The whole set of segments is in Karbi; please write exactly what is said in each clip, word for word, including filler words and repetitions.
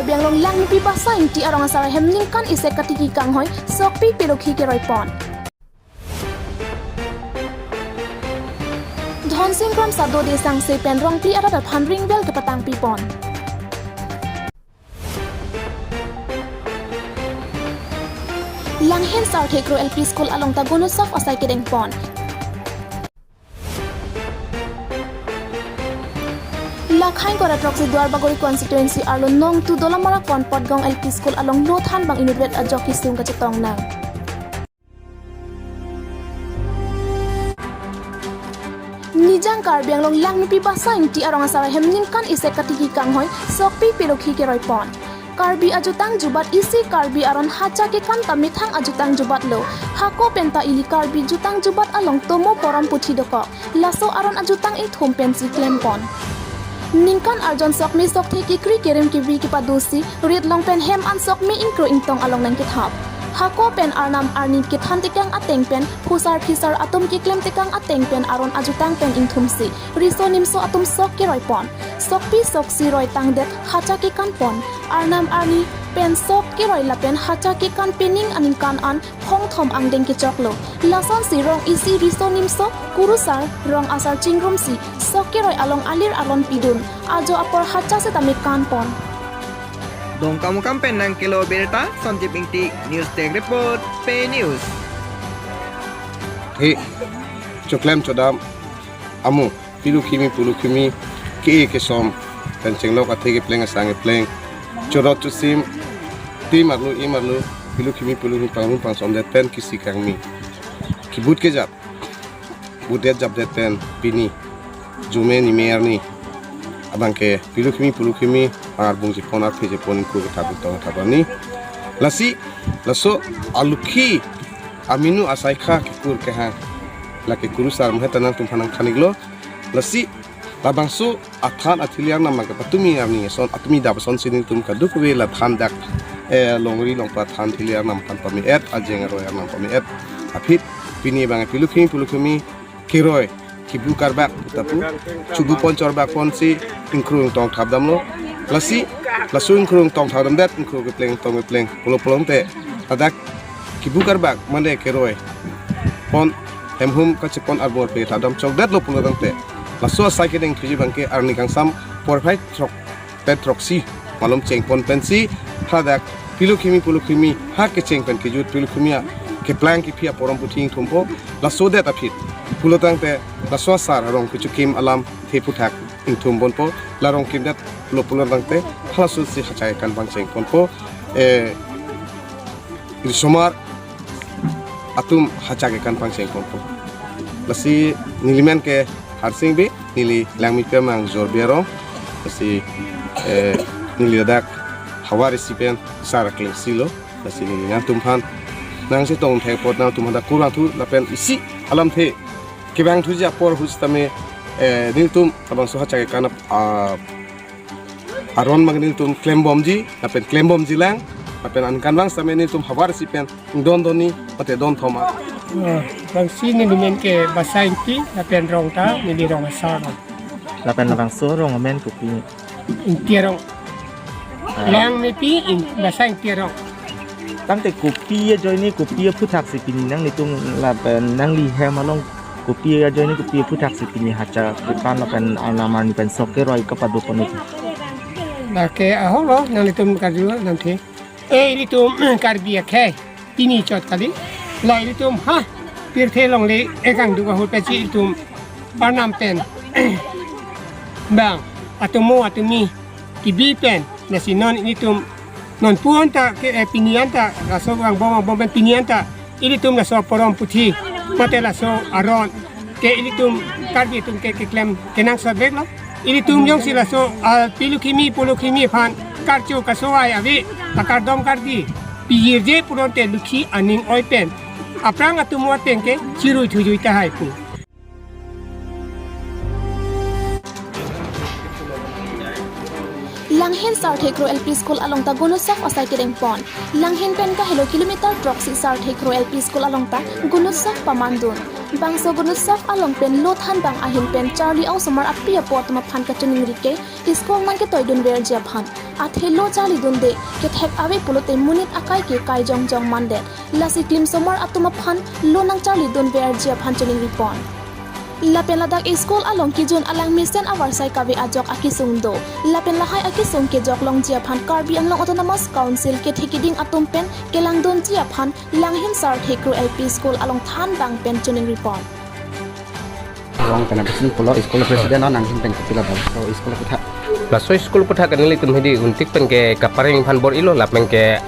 Karbi Anglong Langmepi Basa Ingti arong asar ahem ningkan isi katiki kanghoi sokpi pilukhi keroi pon. Dhonsing Kramsa dode sangse pen rongpli arat aphan ring bell kepatangpi pon. Langhin Sarthek Row L P School along ta gunutsav asai kedeng pon. Lakhai kora throksi Duarbagori constituency arlo nongtu Dolamara Konpot Gong L P School along lo than bang inutvet ajok kesung kachetong nang. Nijang Karbi Anglong Langmepi Basa Ingti arong asar ahem ningkan isi katiki kanghoi sokpi pilukhi keroi pon. Karbi ajutang jubat isi Karbi aron hacha kekan ta methang ajutang jubat lo. Hako pen ta ili Karbi jutang jubat along tomo porom puthi dokok. Laso aron ajutang ingthum pensi klem pon. Ningkan arjon sokme sokthe kekri kerem kevi kepadosi rit long pen hem an sokme ingkro ingtong along nangkethap. Hako pen arnam arni kethan tekang ateng pen phusar phisar atum keklem tekang ateng pen aron ajutang pen ingthumsi riso nimso atum sok keroi pon. Sokpi soksi roi tangdet hacha kekan pon. Arnam arni pen sok keroi lapen hacha kekan pening aningkan an phongthom angdeng kechoklo. Lasonsi rong isi riso nimso kurusar rong asar chingrumsi sok keroi along alir alon pidun. Ajo apor hacha setame kan pon. Dongkamukam pen nangkelo birta Sanjib Ingti, News Desk Report, Pei News. He, choklem chodam, amu, pilukhimi pulukhimi, ke kesom, pen chenglok athe kepleng asang kepleng, chorot chusim, tim arlu im arlu, pilukhimi pulukhimi pangrum pangsom det pen kisi kangmi. Kibut kejap, but det jap det pen pini, jume nime arni, abang ke pilukhimi pulukhimi, arbung jipon arphe jipon ingkoi kethap ingtong kethap arni. Lasi, laso alukhi, aminu asaikha kekur kehang. Lake kurusar muhe tanang tumphanang thaniklo. Lasi, labangso athan athili arnam ke patumi arni ason, atumi dap ason si nelitum kadokave la than dak, eh, longri longpa than thili arnam aphan pame-et, ajeng aroi arnam pame-et. Aphi, pini abang pilukhimi pulukhimi keroi, kibu karbak, tapu, chubu pon chorbak ponsi, ingkro ingtong thap damlo. Lasi, laso ingkro ingtong thap damdet, ingkro kepleng tong kepleng, pulo pulo tangte, ladak kibu karbak, mane keroi pon, hemhum kachepon arbor pe thap dam chokdetlo pulo tangte. Laso asai kedeng thuji abang ke arni kangsam porphai throk pen throksi malom cheng pon pensi, hadak pilukhimi pulukhimi ha kecheng pen kejut pilukhimi akeplang kephi aporom puthi ingthumpo, laso det aphi pulo tangte laso asar arong kechukim alamthe aphuthak ingthum ponpo, la rong kimdet lo pulo tangte halaso si hacha kekan pangcheng ponpo, eh, risomar atum hacha kekan pangcheng ponpo. Lasi neli men ke Harsing Bey, neli Langmepi amang Jorbi arong. Lasi, eh, neli ladak havar isi pen sar akleng silo. Lasi neli nangtumphan nangchetong thek apot nangtumphan dak kurvangthu lapen isi alamthe kevangthuji apor ahut setame, eh, nelitum labangso hacha kekan ap-, ah, aron abang nelitum klembomji, lapen klembomji lang, lapen aningkanvang setame nelitum havar isi pen don doni, mate don thoma. Oh, bangsi neli men ke Basa Ingti, lapen rong ta, neli rong asar. Lapen labangso arong amen kopi? Ingti arong. Ah. Langmepi, Ing-, Basa Ingti arong. Tangte kopi ajoine, kopi aphuthak si pini nanglitum lapen nangli hem along kopi ajoine kopi aphuthak si pini hacha kekan lapen arnam arni pen sok keroi kapado pon-et? Lake ahoklo nanglitum karju nangthe. Eh, ilitum Karbi akhei pini chot kali. La ilitum ha pirthe longle ekang duk ahut pensi ilitum arnam pen bang atomo atumi kibi pen, lasi non ilitum non pu anta ke, eh, pini anta laso angbong angbong pen pini anta ilitum laso aporom puthi mate laso aron ke ilitum Karbi atum ke keklem kenangsot veklo. Ilitum jongsi laso, ah, pilukhimi pulukhimi aphan karcho kasovai ave, akardom kardi pijirje pulote lukhi aning oi pen aphrang atomo ateng ke chirui thujui tahai pu. Langhin Sarthek Row L P School along ta gunutsav asai kedeng pon. Langhin pen kahelo kilometer throksi Sarthek Row L P School along ta gunutsav pamandun. Bangso Gunotsav along pen lo thanbang ahin pen charli osomar api apo atum aphan kachiningri ke school nangketoi dunverji aphan. Athe lo charli dunde kethek ave pulote monit akai ke kai jongjong mandet. Lasi klimsomar atum aphan lo nangcharli dunverji aphan chiningri pon. Lapen ladak school along kejun alang mesen avarsai kave ajok akesung do. Lapen lahai akesung kejok longji aphan Karbi Anglong Autonomous Council kethe keding atum pen kelangdunji aphan Langhin Sarthe Kro L P School along thanbang pen chiningri pon. Rong pen abisin pulo school president on nanghin pen kapila bang. So school kutha. Laso school kutha ke nelitum hidi untik pen ke kapareng aphan bor-ilo lapen ke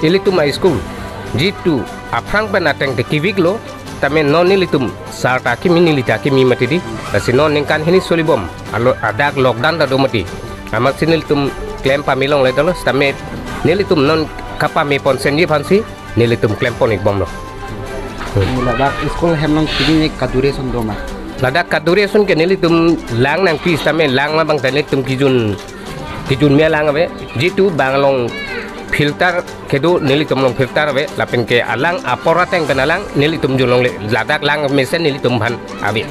ilitum a-school jitu aphrang pen ateng te kevik lo, tame non nelitum sar ta kimi neli ta kimi mati di. Lasi non ningkan hini solibom alo adak lockdown ta do mati. Amatsi nelitum klem pame longle dolo, tame nelitum non kapame pon senji aphansi nelitum klem pon-ik bomlo. Ladak school hem along kejun kadure ason do ma? Ladak kadure ason ke nelitum lang nangpi, tame lang labang ta nelitum kejun, kejun me alang ave. Jitu bang along filter kedo, nelitum along filter ave. Lapen ke alang apor ateng pen alang nelitum jun longle, ladak lang mesen nelitum aphan ave.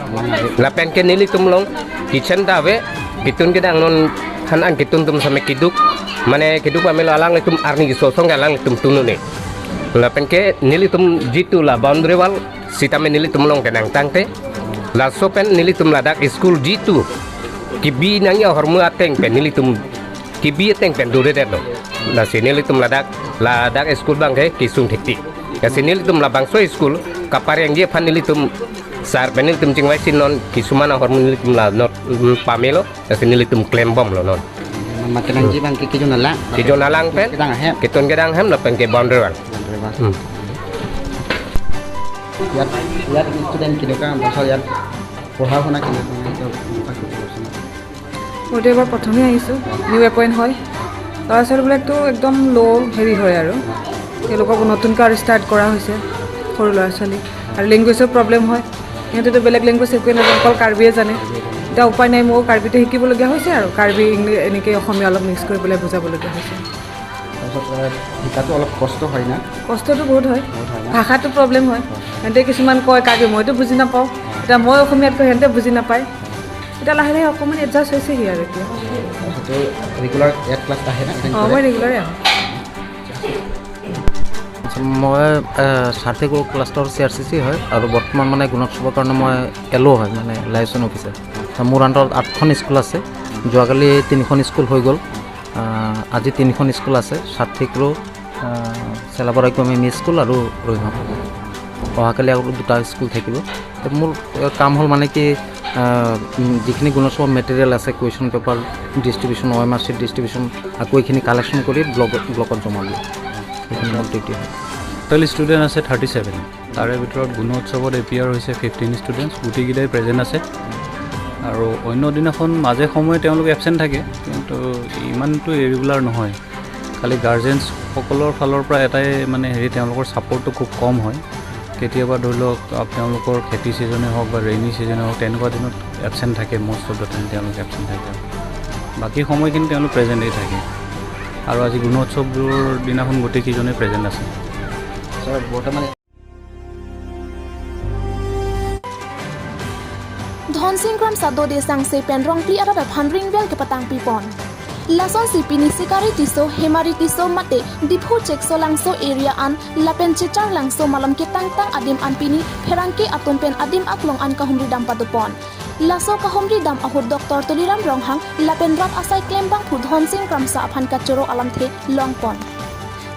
Lapen ke nelitum along kitchen ta ave. Ketun kedang non han an ketun atum same keduk, mane keduk pamelo alanglitum arni kesosong ke alanglitum tun un-e. Lapen ke nelitum jitu la boundary wall sitame nelitum along ke nangtangte. Laso pen nelitum ladak school jitu kebi nangji ahormu ateng pen nelitum kebi ateng pen dure detlo. Lasi nelitum ladak, ladak school bang ke kesung thekti. Lasi nelitum labangso school kaparengji aphan nelitum sar pen nelitum chingvai si non kisuman ahormu nelitum la not, mm, pamelo. Lasi nelitum klem bomlo non. Mate nangji bang ke kejun alang. Kejun alang pen. Kedang hem. Ketun kedang hem lapen ke boundary wall. Boundary wall. Hmm. ইয়াত, ইয়াত ষ্টুডেণ্ট কেনেকুৱা, তাৰপিছত ইয়াত পঢ়া শুনা কেনেকুৱা, মানে, এইটো, এনেকুৱা কি কবচোন? মইতো এবাৰ প্ৰথমে আহিছোঁ, নিউ এপইণ্ট হয়। ল'ৰা ছোৱালীবিলাকতো একদম ল' হেৰি হয় আৰু, তেওঁলোকক নতুনকৈ আৰু ষ্টাৰ্ট কৰা হৈছে সৰু ল'ৰা ছোৱালী। আৰু লেংগুৱেজৰ প্ৰব্লেম হয়, সিহঁতেতো বেলেগ লেংগুৱেজ একোৱে নাজানে, অকল কাৰ্বিয়ে জানে। এতিয়া উপায় নাই, ময়ো কাৰ্বিতে শিকিবলগীয়া হৈছে আৰু, কাৰ্বি ইংলিছ এনেকৈ অসমীয়া অলপ মিক্স কৰি পেলাই বুজাবলগীয়া হৈছে। তাৰপিছত, আহ, শিকাটো অলপ কষ্ট হয় না? কষ্টটো বহুত হয়, বহুত হয় না? ভাষাটো প্ৰব্লেম হয়। হয়। সিহঁতে কিছুমান কয় কাৰ্বি, মইতো বুজি নাপাওঁ। হয়। এতিয়া মই অসমীয়াত কওঁ, সিহঁতে বুজি নাপায়। হয়। এতিয়া লাহে লাহে অকণমান এডজাষ্ট হৈছেহি আৰু এতিয়া। সেইটো ৰেগুলাৰ ইয়াত ক্লাছ আহে না? এটেণ্ড অ, কৰে? মই ৰেগুলাৰে আহোঁ। মই, এ, সাৰ্থে কো ক্লাষ্টাৰ চি আৰ চি চি হয় আৰু বৰ্তমান মানে গুণোৎসৱৰ কাৰণে মই এল অ' হয়, মানে লাইচেন্স অফিচাৰ। মোৰ আণ্ডাৰত আঠখন স্কুল আছে। যোৱাকালি তিনিখন স্কুল হৈ গ'ল। আহ, আজি তিনিখন স্কুল আছে, সাৰ্থে কো, আহ, চেলাবৰাইকো এম ই স্কুল আৰু ৰৈমা। অহাকালি আৰু দুটা স্কুল থাকিব। তে মোৰ, এ, কাম হ'ল মানে কি, আহ, উম, যিখিনি গুণোৎসৱৰ মেটেৰিয়েল আছে, কুৱেশ্যন পেপাৰ ডিষ্ট্ৰিবিউশ্যন, অ এম আৰ চিট ডিষ্ট্ৰিবিউশ্যন, আকৌ এইখিনি কালেকশ্যন কৰি ব্লক, ব্লকত জমা দিয়া। সেইখিনি মোৰ ডিউটি হয়। টোটেল ষ্টুডেণ্ট আছে থাৰ্টি ছেভেন। তাৰে ভিতৰত গুণোৎসৱত এপিয়াৰ হৈছে ফিফটিন ষ্টুডেণ্টছ, গোটেইকেইটাই প্ৰেজেণ্ট আছে। আৰু অন্য দিনাখন মাজে সময়ে তেওঁলোক এবচেণ্ট থাকে, কিন্তু ইমানটো ইৰেগুলাৰ নহয়। খালি গাৰ্জেনসকলৰ ফালৰ পৰা এটাই মানে হেৰি, তেওঁলোকৰ ছাপৰ্টটো খুব কম হয়। কেতিয়াবা ধৰি লওক, আ, তেওঁলোকৰ খেতি ছিজনে হওক বা ৰেইনি ছিজনে হওক, তেনেকুৱা দিনত এবচেণ্ট থাকে, মষ্ট অফ দ্য টাইম তেওঁলোক এবচেণ্ট থাকে। বাকী সময়খিনি তেওঁলোক প্ৰেজেণ্টেই থাকে। আৰু আজি গুণোৎসৱৰ দিনাখন গোটেইকেইজনেই প্ৰেজেণ্ট আছে। ছাৰ, বৰ্তমান Dhonsing Kramsa dode sangse pen Rongpli arat aphan ringwell kepatang pipon. Lasonsi pini Sikari Tisso, Hemari Tisso mate Diphu Cheksolangso area an lapen Chicharlangso malom ketangtang adim an pini pherangke atum pen adim aklong an kahumri dam padopon. Laso kahumri dam ahut Doctor Tuliram Ronghang lapen rat asai klembangphu Dhonsing Kramsa aphan kachoro alamthe longpon.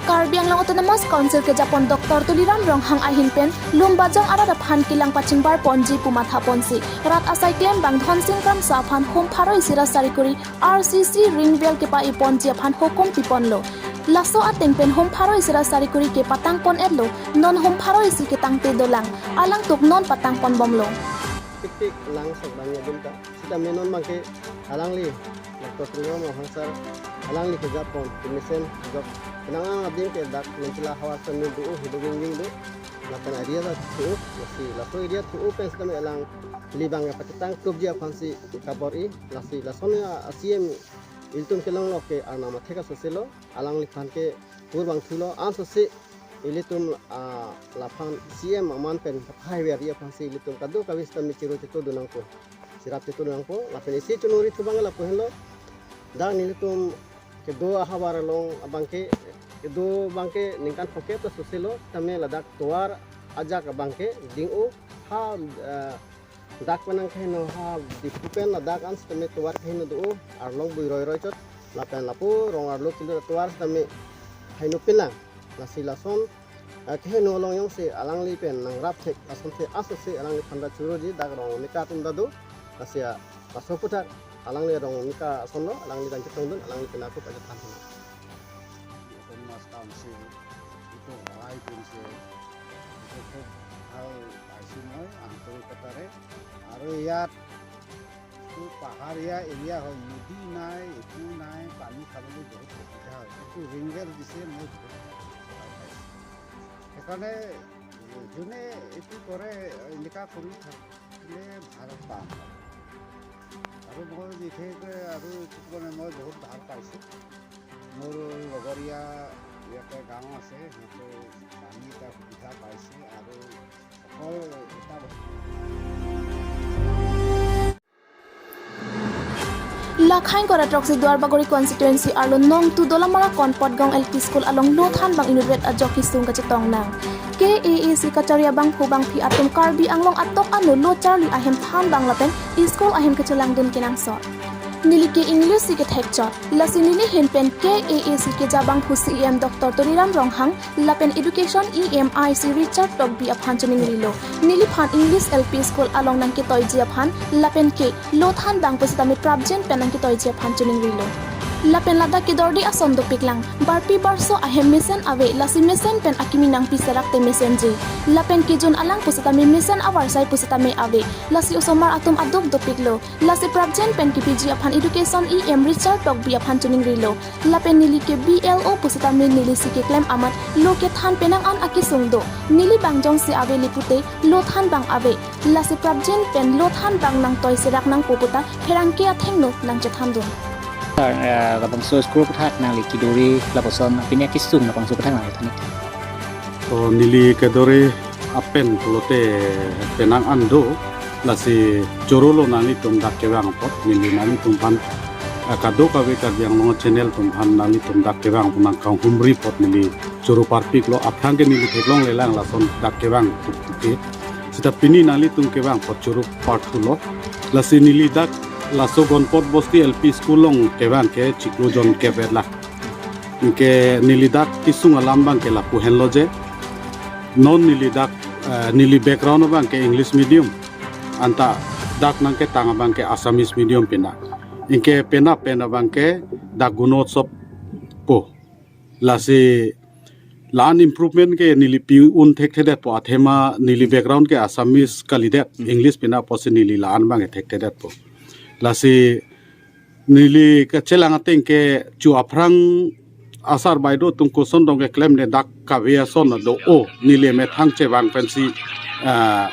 Karbi Anglong Autonomous Council kejapon Doctor Tuliram Ronghang ahin pen Lumbajong arat aphan kelang pachingbar ponji pu mathaponsi rat asai klembang Dhonsing Kramsa aphan hum pharo isi ra sari kuri R C C ringwell kepa-i ponji aphan hukum piponlo. Laso ateng pen hum pharo isi ra sari kuri kepatang pon-etlo, non hum pharo isi ketangte dolang, alangtuk non patang pon bomlo. Tik tik lang sok bang ya din ta. Sita menon bangke alangli, Doctor Tuliram Ronghang sir, alangli kejapon, kemesen jok, kenang adim ke dak, mentila hawa semi do, hidu wing wing do, lapen area la thu, lasi, laso area thu, pen sita me alangli bang ya paketang tupji aphansi kabor-i, lasi, lason ya C M ilitum kelong lo ke arnam athek asoselo, alangliphan ke pur bang thulo, ansose, Ilitum, ah, laphan C M aman pen kaphai ver aphansi ilitum kadokave sitame chiro chito dun nangpo. Cherap chito dun nangpo. Lapen isi chunuri thu abang lapu henlo. Dak nelitum kedo ahavar along abangke, kedo abangke ningkan phongkep ta soselo, tame ladak tovar ajak abangke ding-o ha, eh, dak penang keheno ha Diphu pen ladak an sitame tovar keheno do-o, arlong bui roi roi chot, lapen lapu rong arlo kilo tovar sitame heno pinlang, lasi lason, eh, keheno along jongsi alangli pen nangrap thek, lason thek aso si alangliphan ta churoji dak rong mika atum ta do, lasi, ah, laso aputhak alangli rong mika asonlo, alangli dang chetong dun, alangli pen ako pachethan dun. Autonomous Council, এইটো সহায় কৰিছে, এইটো খুব ভাল পাইছোঁ মই আন্তৰিকতাৰে। আৰু ইয়াত এইটো পাহাৰীয়া এৰিয়া হয়, নদী নাই, একো নাই, পানী খাবলৈ বহুত অসুবিধা হয়। এইটো ৰিং ৱেল দিছে, মই বহুত ভাল পাইছোঁ। সেইকাৰণে যোনে এইটো কৰে, এনেকুৱা কৰি থাকিলে ভাল পাম। আৰু মই বিশেষকৈ আৰু এইটো মানে মই বহুত ভাল পাইছোঁ। মোৰ লগৰীয়া ইয়াতে গাঁও আছে, সিহঁতে পানী এটা সুবিধা পাইছে আৰু অকল এটা বস্তু Lakhain kora throksi Duarbagori constituency arlo Nongtu Dolamara Konpotgong L P School along lo thanbang inutvet ajok kesung kachetong nang. K A A C kachari abangphu bangphi atum Karbi Anglong atok ano lo charli ahem thanbang lapen school ahem kachelangdun kenangsot. Neli ke English si kethek chot. Lasi neli ahin pen K A A C keja abangphu C E M Doctor Tuliram Ronghang lapen Education E M I C Richard Tokbi aphan chiningrilo. Neliphan English L P School along nangketoiji aphan lapen ke lo thanbang pusitame prapjin pen nangketoiji aphan chiningrilo. Lapen ladak kedorde ason dopiklang, barpi barso ahem mesen ave, lasi mesen pen akimi nangpi serak te mesenji. Lapen kejun alang pusitame mesen avarsai pusitame ave, lasi osomar atum aduk dopiklo. Lasi prapjin pen kepiji aphan Education E M Richard Tokbi aphan chiningrilo. Lapen neli ke B L O pusitame neli si keklem amat lo kethan penang an akesung do. Neli bang jongsi ave le pute lo thanbang ave. Lasi prapjin pen lo thanbang nangtoi serak nangpo puta pherangke athengno nangchethandun. Sir, eh, labangso school aputhak nangli kedori lapuson pini akesung labangso aputhak nangli than-ik. To neli kedori apen pulote penang an do, lasi chorolo nanglitum dak kevang apot, neli nanglitum aphan, eh, kadokave Karbi Anglong channel atum aphan nanglitum dak kevang apot nangkanghumri apot neli choro parpiklo, aphrang ke neli theklonglelang lason dak kevang tuktuk ke. Seta pini nanglitum kevang apot choro parthulo. Lasi neli dak laso Gonpot Bosti L P School along kevang ke chiklo jon kevang la. Anke neli dak kesung alam abangke lapu henlo je. Non neli dak, eh, neli background abangke English medium. Anta dak nangketang abangke Assamese medium pina. Anke pina pen abangke dak Gunotsav po. Lasi la-an improvement ke neli pi-un thekthedetpo, athema neli background ke Assamese kalidet, Hmm. English pina apotsi neli la-an abangke thekthedetpo. Lasi neli kachelang ateng ke chu aphrang asar baideo atum koson dong keklem ne dak kave ason do-o, neli methang chevang pensi, ah,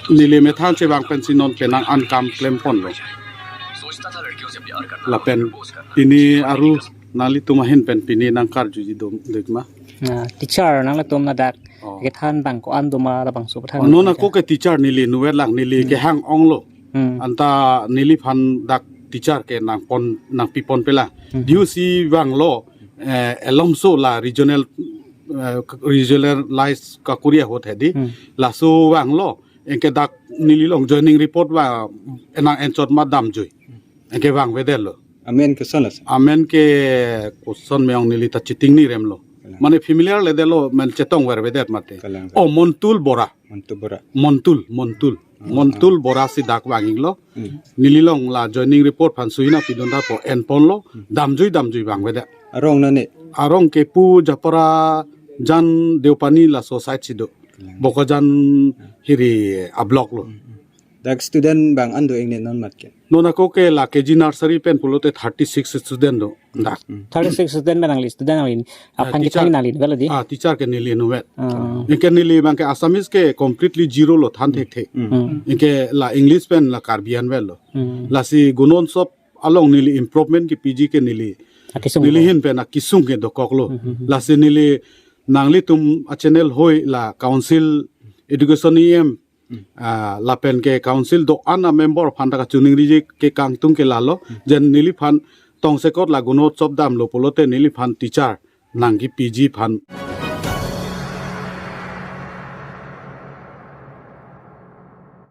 neli methang chevang pensi non penang an kam klemponlo. Lapen pini aru nanglitum ahin pen pini nangkarjuji dom dikma. Na, teacher nanglitum ladak Oh. kethanbang ko-an doma labangso aputhak Oh, non nangkethan. Ako ke teacher neli inutvet lang neli Hmm. kehang onglo. Hmm. Anta neliphan dak teacher ke nangpon nangpipon pelang. Hmm. Diu si vanglo, eh, alongso la regional, eh, regionalize kakuri ahut hedi. Hmm. Laso vanglo, anke dak neli along joining report va enang enchot ma damjui. Anke vangvedetlo. Amen koson lo? Amen ke koson me-ong neli ta chitingniremlo. Kalang. Mane familiar ledetlo, men chetongvervedet mate. Kalang. Oh, Montul Bora. Montul Bora. Montul, Montul. Hmm. Montul Bora si dak vang-iklo. Hmm. Neli along la joining report aphan suina pidun dapo enponlo. Hmm. Damjui damjui vangvedet. Arong nane? Arong ke pu Japara jan Deopani laso side si do. Kalang. Bokajan hiri a-block lo. Hmm, hmm. Dak student bang an do ingne non mat ke? Non ako ke la K G nursery pen pulote thirty six student do dak. Hmm. Thirty six student pen nangli student nangli Ah, aphan teacher. Kethang nangli inutvet lo di? Ah, teacher ke neli inutvet. Ah. Anke neli abangke Assamese ke completely zero lo than Hmm. thekthe. Hmm. Hmm. Anke la English pen la Karbi anvetlo. Hmm. Lasi Gunotsav along neli improvement kepiji ke neli Akesung neli ko. Ahin pen akesung ke dokoklo. Hmm, hmm, hmm. Lasi neli nanglitum a channel hoi la council education E M, ah, lapen ke council do-an a member aphan ta kachiningri ke kangtung ke lalo. Hmm. Jen neliphan tongsekot la Gunotsav damlo pulote neliphan teacher nangkepiji aphan